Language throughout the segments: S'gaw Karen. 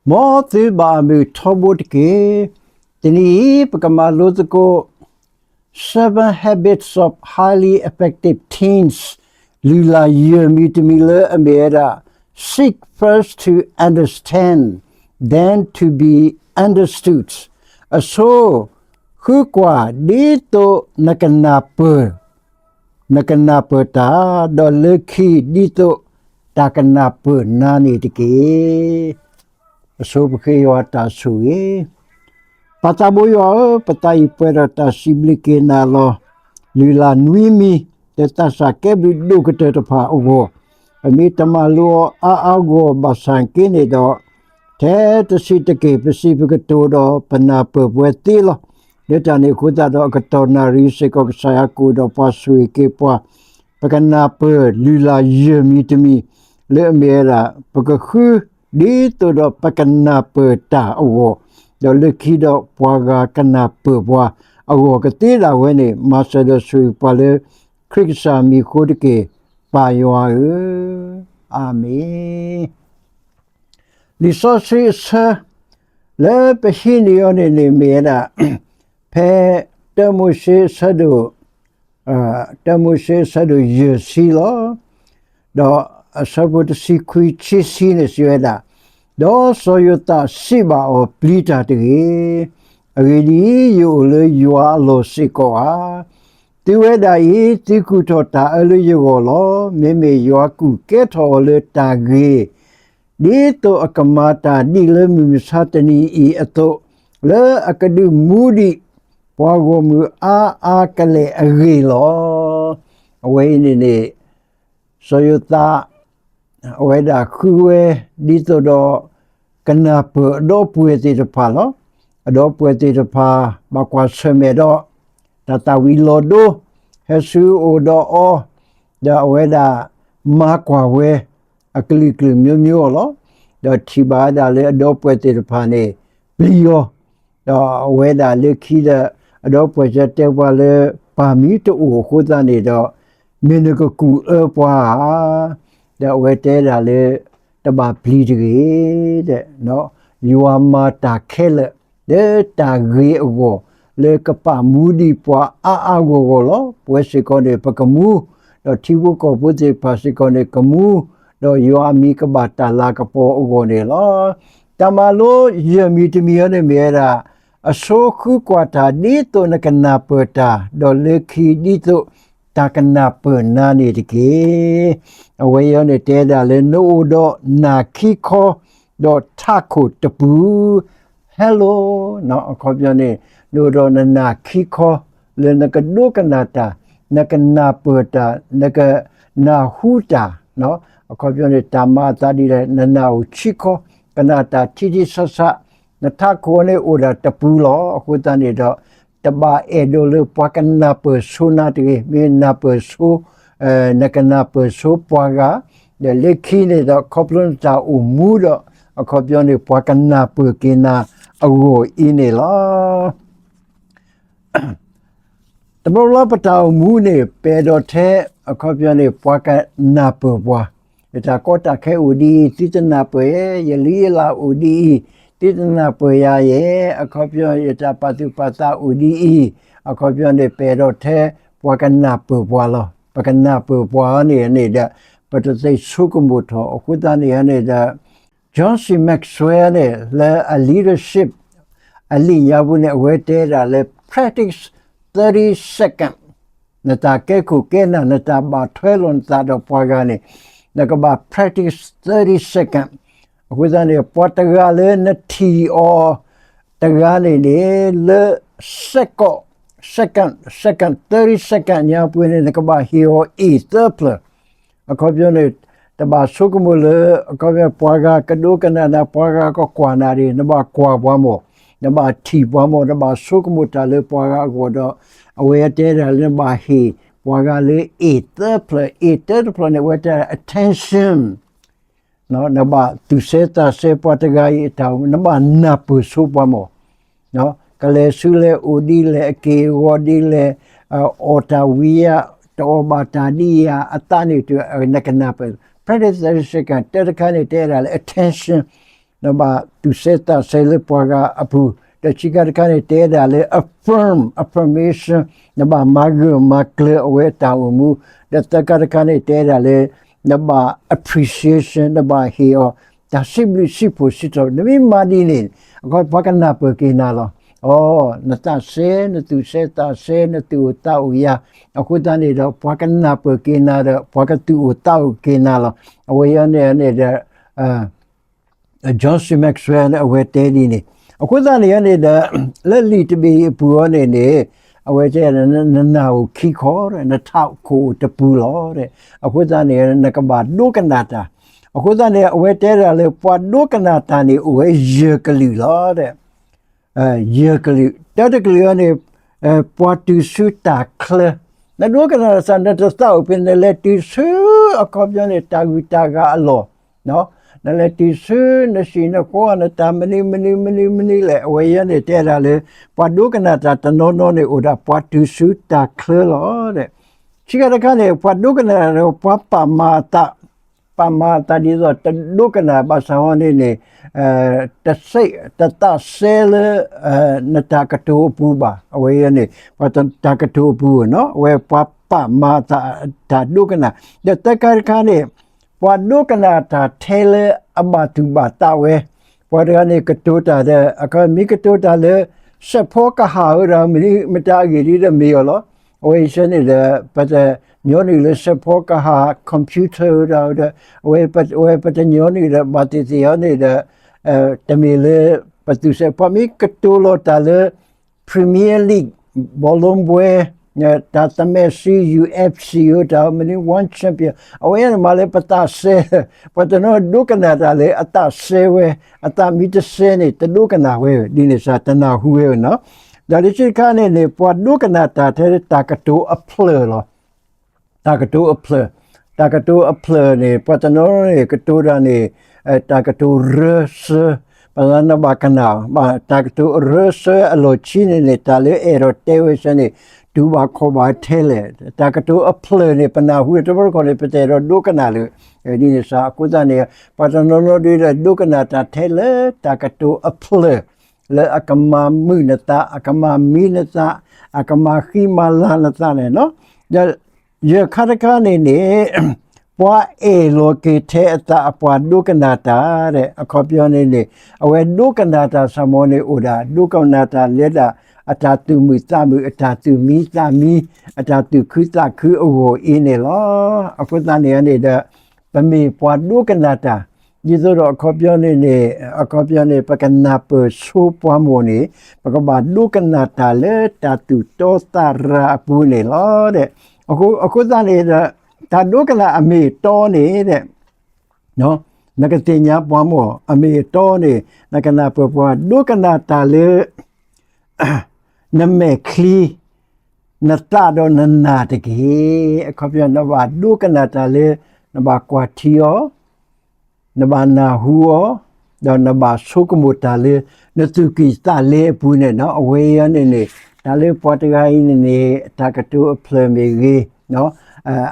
မ်သုဘၣ်အမုာ်ထီဘိတက့ၢ်. တနံၤအံၤ ပကမၤလိသကိး Seven Habits of Highly Effective Teens လုၢ်လၢ်ယဲၢ်မံၤတမံၤလၢအမ့ၢ်ဝဲဒၣ် Seek first to understand, then to be understood. အဆိ ဃုကွၢ်ဒ်သိးနကနၢ်ပၢၢ် နကနၢ်ပၢၢ်တၢ်, ဒီးလၢခံဒ်သိးတၢ်ကနၢ်ပၢၢ်နၤန့ၣ်တက့ၢ်. အဆိပဃ့ယွၤတၢ်ဆိၣ်ဂ့ၤ. ပၢ်သးဘိယွၤဧၢ, ပသးအံၤပှဲၤဒီးတၢ်စံးဘျုးက့ၤနၤလီၤ. လုၢ်လၢ်နွံမံၤ လၢသးစၢ်ကဲဘျုးဒိၣ်ကတၢၢ်တဖၣ်အဂီၢ်, ပမ့ၢ်တမၤလိအီၤအါအါဂီၢ်ဂီၢ်ဘၣ်ဆၣ်က့န့ၣ်ဒီး ထဲတဆံးတက့ၢ် ပစံးပကတိၤဒီးပနၢ်ပၢၢ်ပဝဲသ့လီၤ. လၢတၢ်န့ၣ်အဃိသတးဒီး အကတီၢ်နၣ်ရံၣ်စ့ၢ်ကီး ကစၢ်ယွၤကအိၣ်ဒီးပှၤဆိၣ်ဂ့ၤက့ၤပှၤ, ပကနၢ်ပၢၢ်လုၢ်လၢ်ယဲၢ်မံၤတမံၤ လၢအမ့ၢ်ဝဲဒၣ် ပကဃု ဒ်သိးဒီးပကနၢ်ပၢၢ်တၢ်အဂီၢ်, ဒီးလၢခံဒီးပှၤဂၤကနၢ်ပၢၢ်ပှၤအဂီၢ်ကသ့ဒၣ်ဝဲန့ၣ် မၤစၢၤဒီးဆိၣ်ဂ့ၤပှၤလၢ ခရံာ်ကစၢ်မံၤအဃိတက့ၢ်, ပၢ်ယွၤဧၢ, အၤမ့ၣ်. လံာ်စီဆှံအဆၢ လၢပဟံးန့ၢ်အီၤန့ၣ်န့ၣ်မ့ၢ်ဝဲဒၣ် ဖဲ တၢမိၤၡ့အဆၢဒိၣ် တၢမိၤၡ့အဆၢဒိၣ်ယဲၢ်ဆံလီၤ. ဒီးအဆၢဖိတဆံခွံ ခံဆံန့ၣ်စံးဝဲဒၣ်, ဒီးစီၤယိၤသးစံးဘၣ်အီၤ, ပျံၤတၢ်တဂ့ၤ. အဂ့ၢ်ဒ်အံၤ, ယအိၣ်လၢယွၤအလီၢ်စ့ၢ်ကီးဧါ. သုဝဲဒၣ်အံၤ သုကူၣ်ထီၣ်တၢ်အၢလၢယဂီၢ်လီၤ. မ့မ့ၢ်ယွၤကူၣ်ကဲထီၣ်အီၤလၢတၢ်ဂ့ၤ ဒ်သိးအကမၤတၢ်ဒ်လၢမုၢ်မဆါတနံၤအံၤအသိး, လၢအကဒုးမူဒံးပှၤဂီၢ်မုၢ်အါအါကလဲာ်အဂ့ၢ်လီၤ. အဝဲအံၤန့ၣ်န့ၣ် စီၤယိၤသး အဝဲဒၣ်ဃုဝဲ ဒ်သိးဒီး ကနၢ်ပၢၢ်အဒီပုၢ်ဝဲၢ်သ့ၣ်တဖၣ်လီၤ. အဒီပုၢ်ဝဲၢ်သ့ၣ်တဖၣ် ဘၣ်ကွၢ်ဆၢၣ်မဲာ်ဒီး တၢ်သၣ်ဝံၤလီၤဒိ ဟဲဆူအအိၣ်ဒီးအီၤ, ဒီးအဝဲဒၣ်မၤကွၢ်ဝဲ အကလုာ်ကလုာ်မျိုးမျိုးအီၤလီၤ. ဒီးထံၣ်ဘၣ်ဝဲဒၣ်လၢအဒီပုၢ်ဝဲၢ်သ့ၣ်တဖၣ်န့ၣ် ပျံၤအီၤ, ဒီးအဝဲဒၣ်လၢခံဒီး အဒီပုၢ်ဝဲၢ်စံးတဲပှၤလၢ ပၢ်မ့ၢ်တအိၣ်အဃိသတးန့ၣ်ဒီး မ့ၢ်နကကူၣ်အၢပှၤဧါ. ဒီးအဝဲတဲဒၣ်လၢ တဘၣ်ပျံၤတဂ့ၤ, ယွၤမၤတၢ်ခဲလၢာ် လၢတၢ်ဂ့ၤအဂီၢ် လၢကပာ်မူဒံးပှၤအါအါဂီၢ်ဂီၢ်လီၤ. ပဝဲစ့ၢ်ကီးန့ၣ် ပကမူ ဒီးထံဖိကီၢ်ဖိသ့ၣ်တဖၣ်စ့ၢ်ကီးန့ၣ် ကမူ, ဒီးယွၤအမံၤကဘၣ်တၢ်လၤကပီၤအဂီၢ်န့ၣ်လီၤ. တၢ်မၤလိယဲၢ်မံၤတမံၤအံၤန့ၣ်မ့ၢ်ဝဲဒၣ် အဆိဃုကွၢ်တၢ်ဒ်သိးနကနၢ်ပၢၢ်တၢ်, ဒီးလၢခံဒ်သိးတၢ်ကနၢ်ပၢၢ်နၤန့ၣ်တက့ၢ်. အဝဲအံၤန့ၣ်တဲဒၣ်လၢနအိၣ်ဒီးနၢ်ခံခီ ဒီးထးခိၣ်တပူၤ Hello, အခီပညီန့ၣ် နအိၣ်ဒီးနနၢ်ခံခီ လၢနကဒိကနၣ်တၢ်, နကနၢ်ပၢၢ်တၢ်, နကနၢ်ဟူတၢ်, အခီပညီန့ၣ် တၢ်မၤအသးဒ်လဲၣ် နနၢ်အိၣ်ခံခီ, ကနၣ်တၢ်ထံထံဆးဆး, နထးခိၣ်န့ၣ်အိၣ်ဒၣ်တပူၤလီၤ. အဃိသတးန့ၣ်ဒီး တဘၣ်အဲၣ်ဒိးလၢပှၤကနၢ်ပၢၢ်ဆိနၤတဂ့ၤ, မ့ၢ်နၢ်ပၢၢ်ဆိ နကနၢ်ပၢၢ်ဆိပှၤဂၤ, ဒီးလၢခံန့ၣ်ဒီး ခီဖျိနတၢ်အိၣ်မူဒီး အခီပညီန့ၣ် ပှၤကနၢ်ပၢၢ်က့ၤနၤအဂီၢ်အံၤန့ၣ်လီၤ. တဘျီဘျီပတၢ်အိၣ်မူန့ၣ် ပအဲၣ်ဒိးထဲ အခီပညီန့ၣ် ပှၤကနၢ်ပၢၢ်ပှၤ, ယတၢ်ကီတၢ်ခဲအိၣ်ဒ်အံၤ သုတနၢ်ပၢၢ်ယဲ, ယလုၢ်ယလၢ်အိၣ်ဒ်အံၤ သုတနၢ်ပၢၢ်ယၤယဲ, အခီပညီ ယတၢ်ပာ်သူၣ်ပာ်သးအိၣ်ဒ်အံၤ အခီပညီန့ၣ် ပအဲၣ်ဒိးထဲ ပှၤကနၢ်ပၢၢ်ပှၤလီၤ. ပကနၢ်ပၢၢ်ပှၤန့ၣ်န့ၣ်ဒီး ပတသ့ဆိကမိၣ်ထီၣ် အဃိသတးန့ၣ်န့ၣ်ဒီး John C Maxwell န့ၣ် လၢအ leadership အလံာ်ညါပူၤန့ၣ် အဝဲတဲဒၣ်လၢ practice thirty second, နတၢ်ကဲခိၣ်ကဲနၢ် နတၢ်ဘၣ်ထွဲလိာ်နသးဒီးပှၤဂၤန့ၣ် နကဘၣ် practice thirty second. အဃိသတးန့ၣ် ပှၤတဂၤလၢနထံၣ်အီၤတဂၤန့ၣ်န့ၣ် လၢ second, second, second, thirty second ညါပူၤန့ၣ် နကဘၣ်ဟ့ၣ်အီၤအ့ၣ်သၢဖျၢၣ် အခီပညီန့ၣ် တဘၣ်ဆိကမိၣ်လၢ အခီပညီ ပှၤဂၤကဒိကနၣ်နၤ ပှၤဂၤကကွၢ်နၤဒီး နဘၣ်ကွၢ်ပှၤမၢ်, နဘၣ်ထံၣ်ပှၤမၢ်, နဘၣ်ဆိကမိၣ်တၢ်လၢပှၤဂၤအဂီၢ်ဒီး အဝဲတဲဒၣ်လၢနဘၣ်ဟ့ၣ်ပှၤဂၤလၢအ့ၣ်သၢဖျၢၣ်, အ့ၣ်သၢဖျၢၣ်န့ၣ် အဝဲတဲဒၣ် attention နဘၣ်သူၣ်ဆဲးသးဆဲးပှၤတဂၤအံၤအတၢ်အိၣ်မူ, နဘၣ်နၢ်ပၢၢ်ဆိပှၤမၢ်, ကလဲၤဆူလဲၣ်အိၣ်ဒ်လဲၣ် အက့ၢ်အဂီၤဒ်လဲၣ်, အီၣ်တၢ်ဝံၤဧါ, တအီၣ်ဘၣ်တၢ်ဒ်ဧါ, အသးန့ၣ်တုၤနကနၢ်ပၢၢ်, practice thirty second တၢတခါန့ၣ် တဲဒၣ်လၢ attention နဘၣ်သူၣ်စဲသးစဲလၢပှၤဂၤအပူၤ, ဒီးခံခါတခါန့ၣ် တဲဒၣ်လၢ affirm, affirmation, နဘၣ်မၤဂၢၢ်မၤကျၢၤအဝဲအတၢ်အိၣ်မူ, ဒီးသၢခါတခါန့ၣ် တဲဒၣ်လၢ နဘၣ် appreciation, နဘၣ်ဟ့ၣ်အီၤ တၢ်စံးဘျုးစံးဖှိၣ်စံးထီၣ်, နမ့ၢ်မၤဒ်န့ၣ် အခီပညီပှၤကနၢ်ပၢၢ်က့ၤနၤလီၤ. အိ နသးစဲ, နသူၣ်စဲသးစဲ, နသူၣ်အိၣ်သးအိၣ်ယၤ, အဃိသတးန့ၣ်ဒီး ပှၤကနၢ်ပၢၢ်က့ၤနၤဒီး ပှၤကသူၣ်အိၣ်သးအိၣ်က့ၤနၤလီၤ. အဝဲအံၤန့ၣ်န့ၣ်ဒီး John C Maxwell န့ၣ် အဝဲတဲဒ်န့ၣ်, အဃိသတးန့ၣ်န့ၣ်ဒီး လၢလံာ်တဘ့ၣ်အံၤအပူၤအံၤန့ၣ်န့ၣ် အဝဲတဲ နနာ်အိၣ်ခံခီ, နထးခိၣ်အိၣ်တပူၤလီၤ. အဃိသတးန့ၣ် နကဘၣ်ဒိကနၣ်တၢ်, အဃိသတးန့ၣ် အဝဲတဲဒၣ်လၢ ပှၤဒိကနၣ်တၢ်န့ၣ် အိၣ်ဝဲယဲၢ်ကလုာ်လီၤ. ယဲၢ်ကလုာ်, တၢတကလုာ်အံၤန့ၣ် ပှၤတုၤဆူတၢ်ချၢ, နဒိကနၣ်တၢ် နတသးအိၣ်ဖဲ နလဲၤတုၤဆူ အခီပညီန့ၣ် တၢ်ဂုၤတၢ်ဂၤအလီၢ်, နလဲၤတုၤဆူ နဟံၣ်နဃီ နတၢ်မနုၤမနုၤမနုၤမနုၤလဲၣ်, အဝဲအံၤန့ၣ်တဲဒၣ်လၢ ပှၤဒိကနၣ်တၢ်တနီၤနီၤန့ၣ် အိၣ်ဒၣ်ပှၤတုၤဆူတၢ်ချၢလီၤ. ဆံးခါတခါန့ၣ် ပှၤဒိကနၣ်တၢ်ဒီး ပှၤပာ်မၤအသး, ပာ်မၤအသးဒ်သိး တဒိကနၣ်ဘၣ်ဆၣ်ဟီန့ၣ်န့ၣ် တစဲး, တသးစဲလၢ နတၢ်ကတိၤအပူၤဘၣ်. အဝဲအံၤန့ၣ် ပှၤတၢ်ကတိၤအပူၤနီၤ, အဝဲပှၤပာ်မၤအသးတၢ်ဒိကနၣ်, ဒီးသၢခါတခါန့ၣ် ပှၤဒိကနၣ်တၢ်ထဲလၢအဘၣ်သူၣ်ဘၣ်သးဝဲ, ပှၤတဂၤန့ၣ်ကတိၤတၢ်ဒီး အခီပညီမ့ၢ်ကတိၤတၢ်လၢ စဲးဖီကဟၣ်ဧိၤဒီး မ့ၢ်မတၤအဂ့ၢ်ဒ်ဒီးမ့ၢ်အီၤလီၤ. အဝဲအံၤစဲန့ၣ်ဒီး ပတညီနုၢ်လၢစဲးဖီကဟၣ် computer ဧိၤဒီး အဝဲပတညီနုၢ်ဒီး ဘၣ်သ့ၣ်သ့ၣ်အီၤန့ၣ်ဒီး တမ့ၢ်လၢပသူၣ်စဲး, ပှၤမ့ၢ်ကတိၤလီၤတၢ်လၢ Premier League ဘောလုံးပွဲ, တၢ်သမဲးစူ ယူႇအၢၣ်ဖ်စံၣ် ဧိၤတၢ်မနုၤ One Champion အဝဲန့ၣ်မၤလၢပသးစဲ, ပှၤတနီၤဒိကနၣ်တၢ်လၢအသးစဲဝဲ, အသးမ့ၢ်တစဲန့ၣ် တဒိကနၣ်ဝဲ, ဒ်န့ၣ်စ့ၢ်တနၢ်ဟူဝဲနီၤ. ဒီးလၢခံတခါန့ၣ်န့ၣ် ပှၤဒိကနၣ်တၢ်ထဲတၢ်ကတိၤအဖျၢၣ်လီၤ. တၢ်ကတိၤအဖျၢၣ်, တၢ်ကတိၤအဖျၢၣ်န့ၣ် ပှၤတနီၤန့ၣ်ကတိၤတၢ်န့ၣ် တၢ်ကတိၤရၢစၢ, ပှၤနဘၣ်ကနၣ်, တၢ်ကတိၤရၢစၢအလီၢ်ခံန့ၣ်န့ၣ် တၢ်လၢအဲၣ်ဒိးတဲဝဲစ့ၢ်န့ၣ် တူၢ်ဘၣ်ခီၣ်ဘၣ်ထဲလဲၣ်. တၢ်ကတိၤအဖျၢၣ်န့ၣ် ပနၢ်ဟူတဘျီတခီၣ်န့ၣ် ပတအဲၣ်ဒိးဒိကနၣ်လၢၤ, ဒ်န့ၣ်စ့ၢ်အဃိသတးန့ၣ် ပှၤတနီၤနီၤဒ်ဒီးဒိကနၣ်တၢ်ထဲလၢတၢ်ကတိၤအဖျၢၣ် လၢအကမၤမုာ်နသး, အကမၤမံနသး, အကမၤဃံမၤလၤနသးန့ၣ်နီၤ. ဒီးယဲၢ်ခါတခါန့ၣ်န့ၣ် ပှၤအဲၣ်လီၤက့ၤထဲအသးအပှၤဒိကနၣ်တၢ်ဒီး အခီပညီန့ၣ်န့ၣ် အဝဲဒိကနၣ်တၢ်စ့ၢ်မ့ၢ်န့ၣ်အိၣ်ဒၣ် ဒိကနၣ်တၢ်လၢဒၣ် အတၢ်သူၣ်မုာ်သးမုာ်, အတၢ်သူၣ်မံသးမံ, အတၢ်သူၣ်ခုသးခုအဂီၢ်အံၤန့ၣ်လီၤ. အဃိသတးန့ၣ်န့ၣ်ဒီး ပမ့ၢ်ပှၤဒိကနၣ်တၢ် ဒ်သိးဒီးအခီပညီန့ၣ်န့ၣ်, အခီပညီန့ၣ် ပကနၢ်ပၢၢ်ဆိပှၤမိၢ်န့ၣ် ပကဘၣ်ဒိကနၣ်တၢ်လၢတၢ်သူၣ်တီသးရၤအပူၤန့ၣ်လီၤ. အဃိသတးန့ၣ်ဒီး တၢ်ဒိကနၣ်အမ့ၢ်အတီန့ၣ် နကသ့ၣ်ညါပှၤမိၢ်အမ့ၢ်အတီန့ၣ် နကနၢ်ပၢၢ်ပှၤဒိကနၣ်တၢ်လၢ နမဲာ်ချံ နသးဒီးနနၢ်တက့ၢ်. အခီပညီ နဘၣ်ဒိကနၣ်တၢ်လၢ နဘၣ်ကွၢ်ထံအီၤ, နဘၣ်နၢ်ဟူအီၤ, ဒီးနဘၣ်ဆိကမိၣ်တၢ်လၢ နသူၣ်ကံၢ်သးလဲအပူၤန့ၣ်နီၤ. အဝဲအံၤန့ၣ်န့ၣ် တၢ်လၢပှၤတဂၤအံၤန့ၣ်န့ၣ် တၢ်ကတိၤအဖျၢၣ်မ့ၢ်ဂ့ၤ,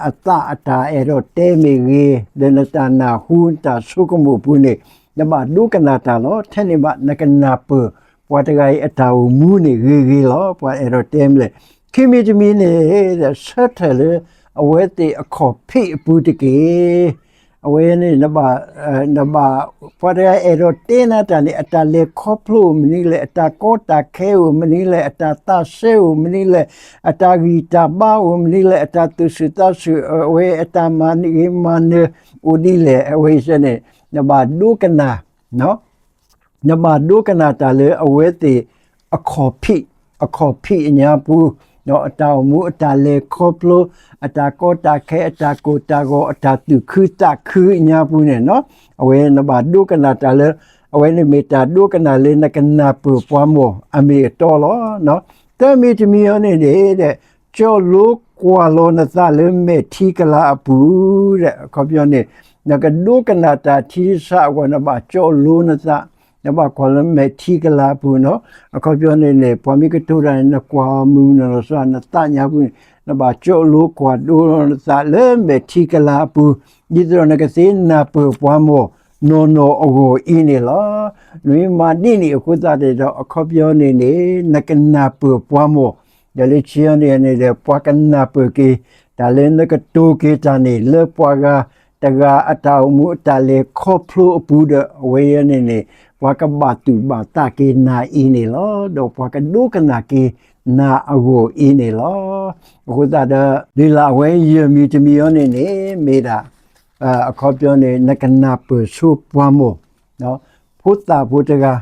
အသးအတၢ်အဲၣ်ဒိးတဲမ့ၢ်ဂ့ၤ, ဒီးနတၢ်နၢ်ဟူ နတၢ်ဆိကမိၣ်အပူၤန့ၣ် နဘၣ်ဒိကနၣ်တၢ်လီၤ. ထဲန့ၣ်ဘၣ် နကနၢ်ပၢၢ် ပှၤတဂၤအံၤအတၢ်အိၣ်မူန့ၣ်ဂ့ၤဂ့ၤလီၤ. ပှၤအဲၣ်ဒိးတဲမ့ၢ်လဲၣ်, ခံမံၤတမံၤန့ၣ် ဆၢထၢၣ်လၢ အဝဲသ့ၣ်အခီၣ်ဖံးအပူၤတက့ၢ်. အဝဲန့ၣ် နဘၣ်, ပှၤတဂၤအဲၣ်ဒိးတဲနၤတၢ်န့ၣ် အတၢ်လဲၤခီဖျိအိၣ်မနုၤလဲၣ်, အတၢ်ကီတၢ်ခဲအိၣ်မနုၤလဲၣ်, အတၢ်သးစဲအိၣ်မနုၤလဲၣ်, အတၢ်ဂံၢ်တၢ်ဘါအိၣ်မနုၤလဲၣ်, အတၢ်သူၣ်ဆူၣ်သးဆူၣ် အဝဲအတၢ်မၤဂ့ၤမၤနၢၤအိၣ်ဒ်လဲၣ်, အဝဲအံၤန့ၣ် နဘၣ်ဒိကနၣ် နဘၣ်ဒိကနၣ်တၢ်လၢအဝဲသ့ၣ်အခီၣ်ဖံး, အခီၣ်ဖံးအညါပူၤ, ဒီးအတၢ်အိၣ်မူအတၢ်လဲၤခီဖျိ, အတၢ်ကီတၢ်ခဲ, အတၢ်ကိၢ်တၢ်ဂီၤ, အတၢ်သူၣ်ခုသးခုအညါပူၤန့ၣ်နီၤ. အဝဲနဘၣ်ဒိကနၣ်တၢ်လၢ အဝဲန့ၣ်မ့ၢ်တၢ်ဒိကနၣ်လၢနကနၢ်ပၢၢ်ပှၤမိၢ်အမ့ၢ်အတီလီၤ. သၢမံၤတမံၤအံၤန့ၣ်န့ၣ် ကၠီၣ်လိကွၢ်လီၤနသးလၢမဲာ်ထံကလၤအပူၤဒီး အခီပညီန့ၣ် နကဒိကနၣ်တၢ်ထံဆးအဂီၢ် နဘၣ်ကၠီၣ်လိနသး, နဘၣ်ကွၢ်လၢမဲာ်ထံကလၤအပူၤနီၤ. အခီပညီန့ၣ်န့ၣ် ပှၤမ့ၢ်ကတိၤတၢ်န့ၣ် နကွၢ်မုာ်နလီၤစှၤ နသးညါပူၤန့ၣ် နဘၣ်ကၠီၣ်လိကွၢ်ဒိနသးလၢမဲာ်ထံကလၤအပူၤ, ဒ်သိးဒီးနကသ့နၢ်ပၢၢ်ပှၤမိၢ် နီၢ်နီၢ်အဂီၢ်အံၤန့ၣ်လီၤ. နမ့ၢ်မၤဒ်န့ၣ်အဃိသတးန့ၣ်ဒီး အခီပညီန့ၣ်န့ၣ် နကနၢ်ပၢၢ်ပှၤမၢ်, ဒီးလၢခံန့ၣ်န့ၣ်ဒီး ပှၤကနၢ်ပၢၢ်က့ၤ တၢ်လၢနကတိၤက့ၤတၢ်န့ၣ် လၢပှၤဂၤတဂၤအတၢ်အိၣ်မူအတၢ်လဲၤခီဖျိအပူၤဒီး အဝဲန့ၣ်န့ၣ် ပှၤကဘၣ်တူၢ်ဘၣ်သးက့ၤနၤအံၤန့ၣ်လီၤ. ဒီးပှၤကဒိကနၣ်က့ၤနၤအဂီၢ်အံၤန့ၣ်လီၤ. အဃိသတးဒီး လံာ်လၢအဝဲယဲၢ်မံၤတမံၤအံၤန့ၣ်န့ၣ် မ့ၢ်ဒၣ် အခီပညီန့ၣ် နကနၢ်ပၢၢ်ဆိပှၤမၢ်, ဖိသၣ်ဖိတဂၤ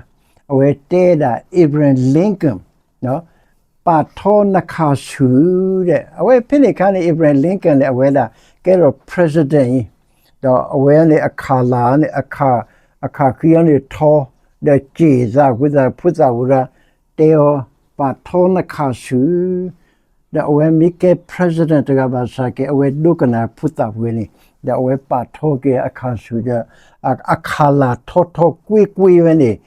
အဝဲတဲဒၣ် Abraham Lincoln ပာ်ထီနခၣ်ဆူၣ်ဒီး အဝဲဖဲန့ၣ်အခါန့ၣ် Abraham Lincoln န့ၣ် အဝဲဒၣ်ကဲထီၣ် president အံၤ, ဒီးအဝဲန့ၣ်အခၣ်လာ်န့ၣ် အခၣ်ဃံအံၤန့ၣ်ထီ, ဒီးစံၣ်သးဝံၤသး ဖိသၣ်ဝဲဒၣ်တဲအီၤ ပာ်ထီနခၣ်ဆူၣ် ဒီးအဝဲမ့ၢ်ကဲ president တဂၤဘၣ်ဆၣ်က့ အဝဲဒိကနၣ်ဖိသၣ်ဝဲန့ၣ် ဒီးအဝဲပာ်ထီက့ၤအခၣ်ဆူၣ်ဒီး အခၣ်လာ်ထီထီကွ့ကွ့ဝဲန့ၣ်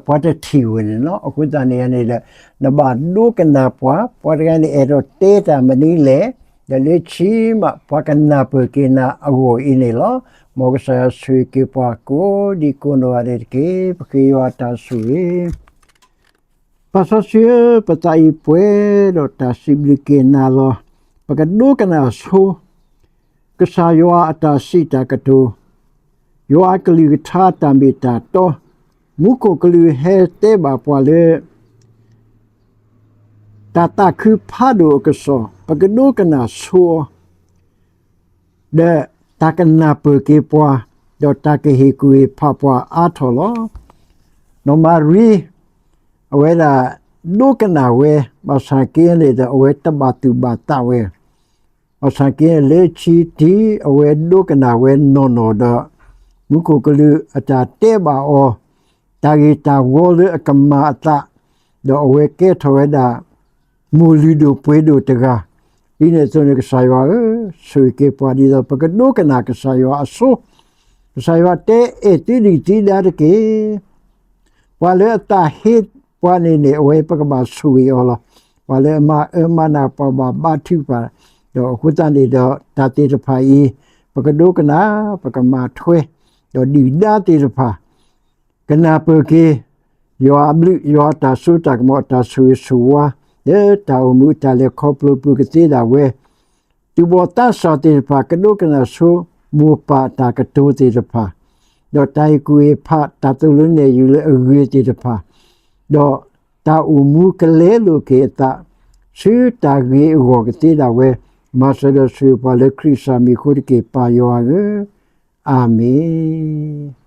ပှၤတထံၣ်ဝဲန့ၣ်လီၤ. အဃိသတးန့ၣ်န့ၣ်ဒီး နဘၣ်ဒိကနၣ်ပှၤ, ပှၤတဂၤန့ၣ်အဲၣ်ဒိးတဲတၢ်မနုၤလဲၣ်, ဒီးလၢခံမး ပှၤကနၢ်ပၢၢ်က့ၤနၤအဂီၢ်အံၤန့ၣ်လီၤ. မ်ကစၢ်ယွၤဆိၣ်ဂ့ၤက့ၤပှၤကိးဒံကိးနီၢ်ဂၤဒဲးတက့ၢ်. ပဃ့ယွၤအတၢ်ဆိၣ်ဂ့ၤ ပၢ်စီဆှံဧၢ, ပသးအံၤပှဲၤဒီးတၢ်စံးဘျုးက့ၤနၤလီၤ. ပကဒိကနၣ်ဆိ ကစၢ်ယွၤအတၢ်စံးတၢ်ကတိၤ, ယွၤအကလုၢ်ကထါတၢ်မ့ၢ်တၢ်တီ, မူခိၣ်ကလူးဟဲတဲဘၣ်ပှၤလၢ တၢ်သးခုဖးဒိၣ်အကစီၣ်, ပကဒိကနၣ်ဆိအီၤ ဒီးတၢ်ကနၢ်ပၢၢ်က့ၤပှၤ, ဒီးတၢ်ကဟ့ၣ်ကူၣ်ဟ့ၣ်ဖးပှၤအါထီၣ်လီၤ. နီၢ်မၤရံ အဝဲဒၣ်ဒိကနၣ်ဝဲ, ဘၣ်ဆၣ်က့န့ၣ်ဒီး အဝဲတဘၣ်သူၣ်ဘၣ်သးဝဲ, ဘၣ်ဆၣ်က့လၢခံထံၣ် အဝဲဒိကနၣ်ဝဲနီၢ်နီၢ်ဒီး မူခိၣ်ကလူးအတၢ်တဲဘၣ်အီၤ တၢ်ဂ့ၢ်တၢ်ဝီလၢအကမၤအသး, ဒီးအဝဲကဲထီၣ်ဝဲဒၣ် မိၢ်လုၢ်ဒိၣ်ပှ့ၤဒိၣ်တဂၤ, ဒ်န့ၣ်အသိးန့ၣ် ကစၢ်ယွၤဧၢ, ဆိၣ်ဂ့ၤက့ၤပှၤဒ်သိး ပကဒိကနၣ်ကစၢ်ယွၤအဆိ, ကစၢ်ယွၤတဲအဲၣ်သုဒံးသံဒါတက့ၢ်. ပှၤလၢအသးဟ့ပှၤန့ၣ်န့ၣ် အဝဲပကဘၣ်ဆိၣ်ဂ့ၤအီၤလီၤ. ပှၤလၢအမၤအၢမၤနးပှၤဘၣ်ဘါထုကဖၣ်, ဒီးအဃိသတးန့ၣ်ဒီး တၢ်သ့ၣ်တဖၣ်အံၤ ပကဒိကနၣ်, ပကမၤထွဲ, ဒီးဒုၣ်ဒါသ့ၣ်တဖၣ် ကနၢ်ပၢၢ်က့ၤ ယွၤအဘျုး ယွၤအတၢ်စိတၢ်ကမီၤ အတၢ်ဆိၣ်ဂ့ၤဆိၣ်ဝါ လၢတၢ်အိၣ်မူအတၢ်လဲၤခီဖျိပူၤကသ့ဒၣ်ဝဲ, သူၣ်ဘီၣ်သးစၢ်သ့ၣ်တဖၣ် ကဒိကနၣ်ဆိ မိၢ်ပၢ်အတၢ်ကတိၤသ့ၣ်တဖၣ်, ဒီးတၢ်ဟ့ၣ်ကူၣ်ဟ့ၣ်ဖး တၢ်သိၣ်လိနဲၣ်ယုာ်လၢအဂ့ၤသ့ၣ်တဖၣ်, ဒီးတၢ်အိၣ်မူကလဲလိာ်က့ၤအသး ဆူတၢ်ဂ့ၤအဂီၢ်ကသ့ဒၣ်ဝဲ, မၤစၢၤဒီးဆိၣ်ဂ့ၤပှၤလၢခရံာ်စၢ်မံၤအဃိတက့ၢ် ပၢ်ယွၤဧၢ, အၤမ့ၣ်.